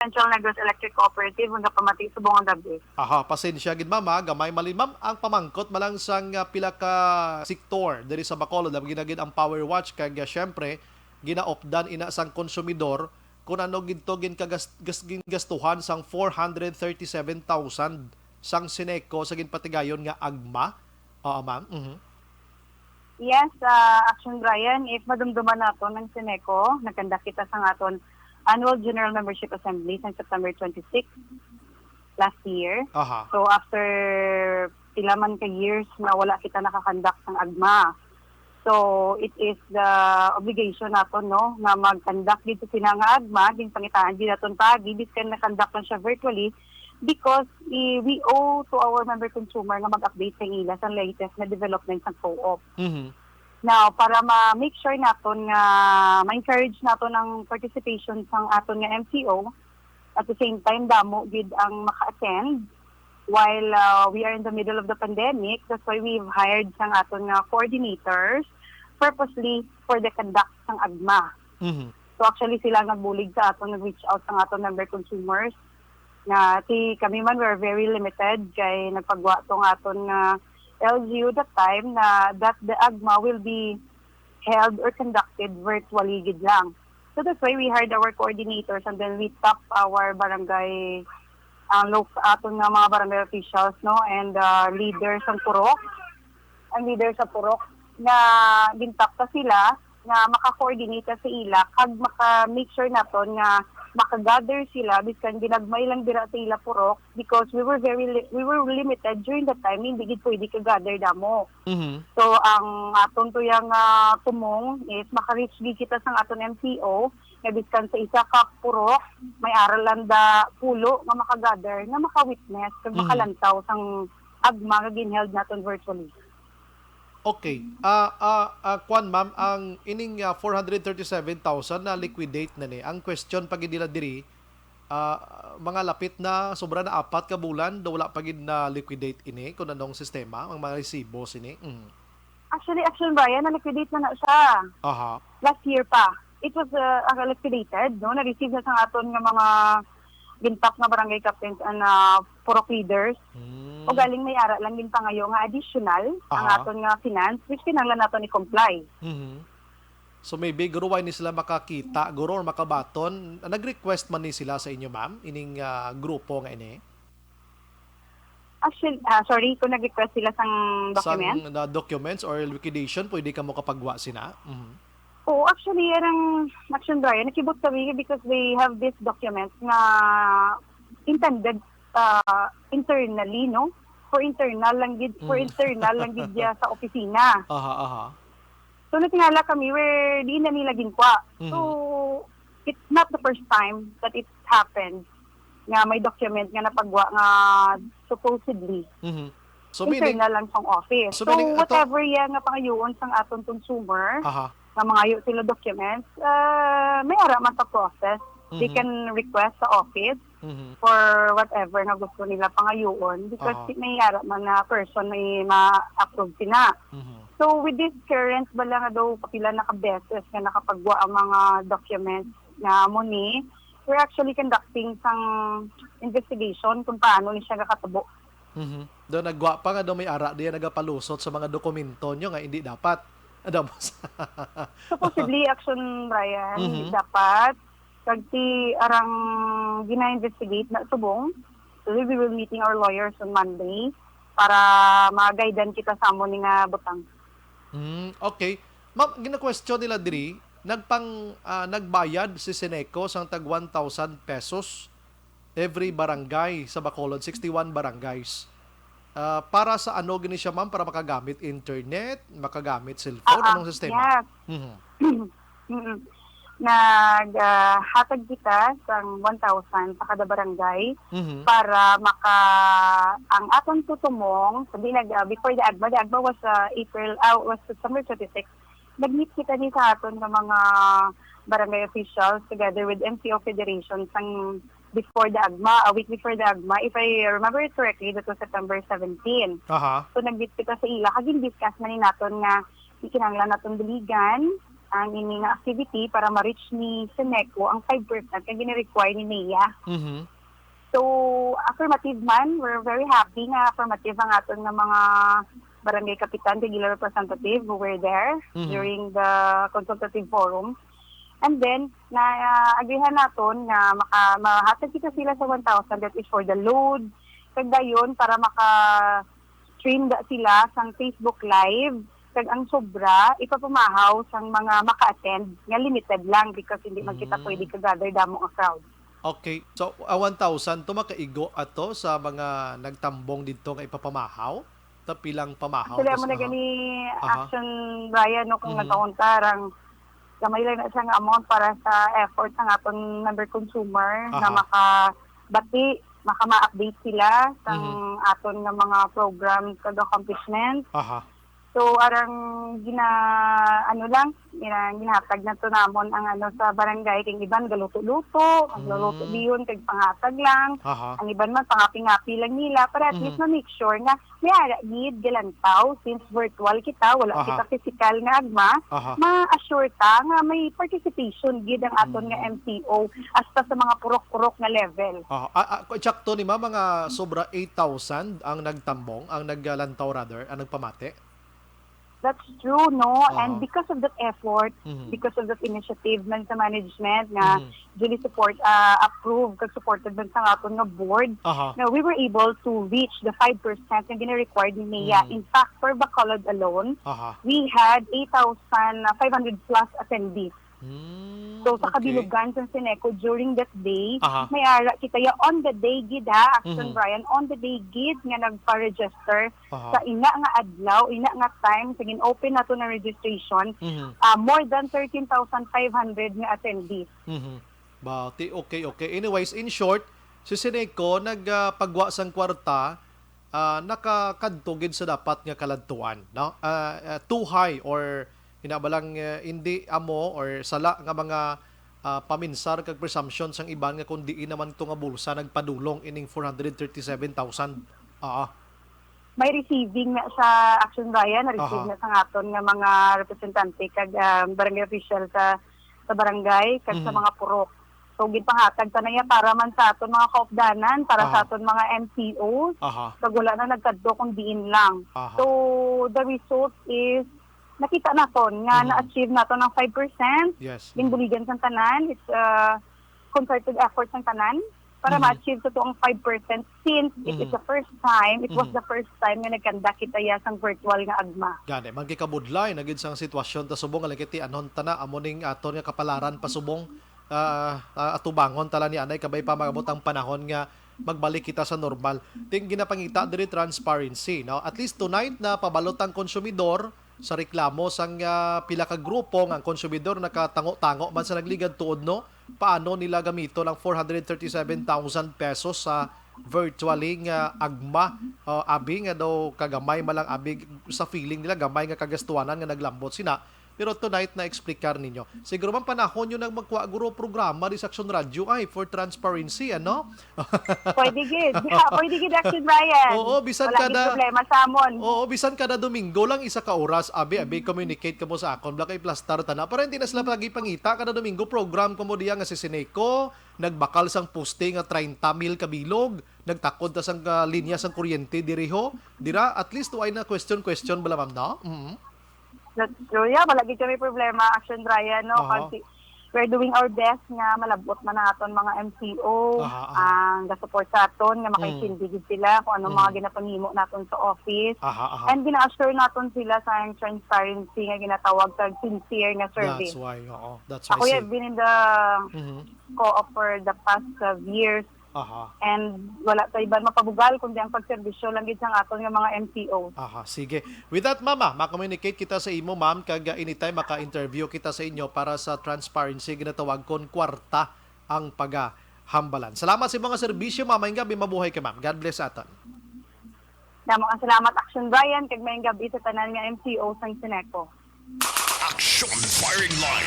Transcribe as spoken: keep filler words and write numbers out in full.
Central Negros Electric Cooperative, nga pamati subong ang gabi. Aha, pasensya gid, ma'am, ha. Gamay mali, ma'am. Ang pamangkot man lang sang, ah, pila ka sektor diri sa Bacolod, labi na gid ang Power Watch, kag, ah, syempre, ginaupdan ina sang konsumidor kung ano gid to ginkagas-, gas-, gingastuhan sang four hundred thirty-seven thousand sang Ceneco sa ginpatigayon nga agma. Oo, ma'am. Mhm. Yes, ah, Action Brian, if madumduman naton ang Ceneco, nagkandak kita sang aton Annual General Membership Assembly sang September twenty-six last year. Aha. So, after pila man ka years na wala kita nakakandak sang agma. So, it is the obligation naton, no, nga magkandak dito sina nga agma, ginpangitaan din naton paagi, biskan nakandak lang siya virtually, because i-, we owe to our member consumer nga mag-update sa ila sa latest na development sa co-op. Mhm. Now, para ma-make sure naton nga ma-encourage naton ang participation sang aton nga M C O, at the same time, damo gid ang maka-attend while, uh, we are in the middle of the pandemic. That's why we've hired sang aton nga coordinators purposely for the conduct sang agma. Mhm. So, actually, sila nagbulig sa aton, nag-reach out sang aton member consumers nga ti kami man, we're very limited kay nagpagwa to nga aton nga L G U that time na that the agma will be held or conducted virtually gid lang. So that's why we hired our coordinators and then we tap our barangay, ang lo-, aton nga mga barangay officials, no, and, uh, leaders sang purok, ang leaders sa purok nga gintap ta sila nga maka-coordinate ta sa ila kag maka-make sure naton nga maka-gather sila biskan ginagmay lang dira sa ila purok, because we were very li-, we were limited during that time, hindi gid pwede ka-gather damo. Mhm. So, ang aton tuya nga tumong is maka-reach gid kita sang aton M C O nga biskan sa isa ka purok may ara lang da pulo nga maka-gather, nga maka-witness kag Mhm. makalantaw sang agma nga ginheld naton virtually. Okay. Ah, ah, ah, kwan, ma'am, ang ining, ah, four hundred thirty-seven thousand na liquidate na ni. Ang question pa gid nila diri, ah, mga lapit na, sobra na apat ka bulan, daw wala pa gid na liquidate ini, kung anong sistema, ang mga resibo sini. Mm. Actually, Action Brian, na-liquidate na na siya. Aha. Last year pa. It was, uh, uh, liquidated, no? Na-receive na sa aton nga mga gintap nga barangay captains and, uh, purok leaders. Hmm. O galing may ara lang ginpangayo nga additional ang Aha. aton nga finance, which kinahanglan naton i-comply. Mhm. So maybe, guro, why ni sila makakita, guro, or makabaton? Nag-request man ni sila sa inyo, ma'am, ining, ah, grupo nga ini? Actually, ah, sorry, kung nag-request sila sang document? Sang, na documents or liquidation, pwede ka mo kapagwa sina? Mhm. Oo, actually, arang Action Brian, nakibot kami because they have this document nga intended, ah, internally, no? For internal lang gid, for Mm. internal lang gid siya sa opisina. Aha, aha. So, natingala kami where di na nila ginkwa. Mhm. So, it's not the first time that it happened nga may document nga napagwa nga supposedly Mhm. So, meaning internal lang sang office. So, So, meaning, ato whatever yan nga pangayuon sang aton consumer, Aha. nga mangayo sila documents, ah, may ara man sa process. They Mhm. can request sa office Mhm. for whatever nga gusto nila pangayuon because Aha. may ara man na person may ma-approve sina. Mhm. So, with this current bala nga daw kapila na ka beses nga nakapagwa ang mga documents nga amo ni, we're actually conducting sang investigation kung paano ni siya nakatabo. Mhm. Daw nagwa pa nga daw may ara diya nagapalusot sa mga dokumento nyo nga hindi dapat. Ano mo sa Supposedly, Action Brian, Mhm. dapat. Kag ti arang gina-investigate na subong. So, we will meeting our lawyers on Monday para ma-guidean kita sa amo ni nga butang. Mm, okay. Ma'am, gina-question nila diri, nagpang, ah, nagbayad si Ceneco sang tag one thousand pesos every barangay sa Bacolod, sixty-one barangays. Ah, para sa ano gini siya, ma'am? Para makagamit internet, makagamit cellphone? Ah, ah, Anong sistema? Yes. Mhm. Mm-mm. Nag, ah, hatag kita sang one thousand sa kada barangay Mhm. para maka-, ang aton tutumong, sabi nag, ah, before the agma, the agma was, ah, April, ah, was September twenty-six. Nag-meet kita ni sa aton nga mga barangay officials together with M C O Federation sang before the agma, a week before the agma. If I remember it correctly, that was September seventeen. Aha. So, nag-meet kita sa ila, kag gin-discuss man ni naton nga kinahanglan naton buligan ang ini nga activity para ma-reach ni Seneco ang five percent nga gina-require ni Nea. Mhm. So, affirmative man, we're very happy nga affirmative ang aton nga mga barangay kapitan kag ila representative who were there Mhm. during the consultative forum. And then, na, ah, agreehan naton nga maka-, mahatag kita sila sa one thousand, that is for the load. Kag dayon, para maka-stream da sila sang Facebook Live, kag ang sobra, ipapamahaw sang mga maka-attend, nga limited lang because hindi man kita Mm. pwede ka-gather damo nga crowd. Okay. So, ah, one thousand to makaigo ato sa mga nagtambong didto nga ipapamahaw? Ta pilang pamahaw Actually, to amo sa na gani Aha. action, Brian, no, kung Mhm. nagkaunta, rang gamay lang na siya nga amount para sa effort sa aton member consumer nga Aha. makabati, maka-ma-update sila sang Mhm. aton nga mga programs kag accomplishments. Aha. So, arang gina-, ano lang, gina-, ginahatag na to namon ang ano sa barangay, kay ang iban galuto-luto, magluluto Mm. diyon, kag panghatag lang. Aha. Ang iban man, pangapi-ngapi lang nila, para at Mhm. least ma-make sure nga may ara gid galantaw, since virtual kita, wala Aha. kita physical nga agma, Aha. ma-assure ta nga may participation gid ang aton nga Mm. M C O, hasta sa mga purok-purok nga level. Ah, ah, ah, eksakto ni ma, mga sobra eight thousand ang nagtambong, ang naglantaw rather, ang nagpamati? That's true, no? And Aha. because of that effort, Mhm. because of that initiative man sa management nga Mhm. duly support, ah, approved kag supported man sa aton nga board, Aha. na we were able to reach the five percent nga gina-require ni Nea. Mm. In fact, for Bacolod alone, Aha. we had eight thousand five hundred plus attendees. Hmm, So, sa okay. kabilugan sa Seneco during that day, Aha. may ara kita ya on the day gid, ha, Action Mhm. Brian, on the day gid nga nagpa-register Aha. sa ina nga adlaw, ina nga time, sa gin-open nato na registration, Mhm. ah, more than thirteen thousand five hundred nga attendees. Mhm. Ba, ti-, okay, okay. Anyways, in short, si Seneco nag, ah, pagwa sang kwarta, ah, nakakadto gid sa dapat nga kaladtuan, no? Ah, ah, too high or ina ba lang, eh, hindi amo or sala nga mga, ah, paminsar kag presumption sang iban nga kung diin naman to nga bulsa nagpadulong ining four hundred thirty-seven thousand. Ah, May receiving na sa Action Brian, na-receive Aha. na sa aton nga mga representante kag, ah, barangay official sa, sa barangay kag sa Mhm. mga purok. So, ginpanghatag ta na iya para man sa aton mga kaupdanan, para sa Aha. aton mga M C Os. Aha. Kag wala na nagkadto kung diin lang. Aha. So, the result is, nakita naton nga Mhm. na-achieve naton ang five percent. Yes. Ginbuligan sang tanan, it's, uh, concerted effort sang tanan para Mhm. ma-achieve sa to ang five percent, since it is Mhm. the first time, it was Mhm. the first time nga nagkanda kita ya sang virtual nga agma. Gani, magkikabudlay na gid sang sitwasyon ta subong nga lagi ti anhon ta na, amo ning aton nga kapalaran pa subong, ah, ah, atubangon ta lang ni anay kabay pa maabot ang panahon nga magbalik kita sa normal. Ting ginapangita diri transparency, no? At least tonight na pabalot ang konsumidor sa reklamo sang, ah, pila ka grupo nga ang konsumidor nakatango-tango man sa nagligad tuod, no? Paano nila gamiton ang four hundred thirty-seven thousand pesos sa virtually nga agma, ah, abi nga daw kagamay man lang abi sa feeling nila, gamay nga kagastuanan nga naglambot sina. Pero tonight na-explicar ninyo. Siguro man panahon nyo nang magkuha guro programa di sa Action Radio ay for transparency, ano? Pwede gid. Pwede gid, Action Brian. Oo, bisan Wala gid kada problema sa amon. Oo, bisan kada Domingo lang isa ka oras, abi, abi, communicate kamo sa akon, bala kay plastar ta na. Para hindi na sila lagi pangita, kada Domingo program kamo diya nga si Sineco, nagbakal sang poste nga treinta mil ka bilog, nagtakod ta sang, ah, linya sang kuryente diri ho. Dira, at least, way na question-question bala, ma'am, no? Mm. That's true. Yeah, wala gid kami problema, Action Brian, no? Aha. Kasi we're doing our best nga malabot man ang aton mga M C O, Aha, aha. ang ga-support sa aton, nga Mm. makaintindi gid sila kung anong mga Mm. ginapanghimo naton sa office. Aha, aha. And gina-assure naton sila sa transparency nga ginatawag sa sincere nga service. That's why, oo. That's why Ako, I I've been in the Mhm. co-op for the past twelve years. Aha. And wala ta iban mapabugal kundi ang pagserbisyo lang gid sang aton nga mga M C O. Aha, sige. With that, ma'am, ah, ma-communicate kita sa imo, ma'am, kag, ah, anytime maka-interview kita sa inyo para sa transparency, ginatawag kon kwarta ang pagahambalan. Salamat sa mga serbisyo, ma'am. Maayong gabi, mabuhay ka, ma'am. God bless aton. Damo ang salamat, Action Brian, kag maayong gabi sa tanan nga M C O sang Sineco. Action Firing Line.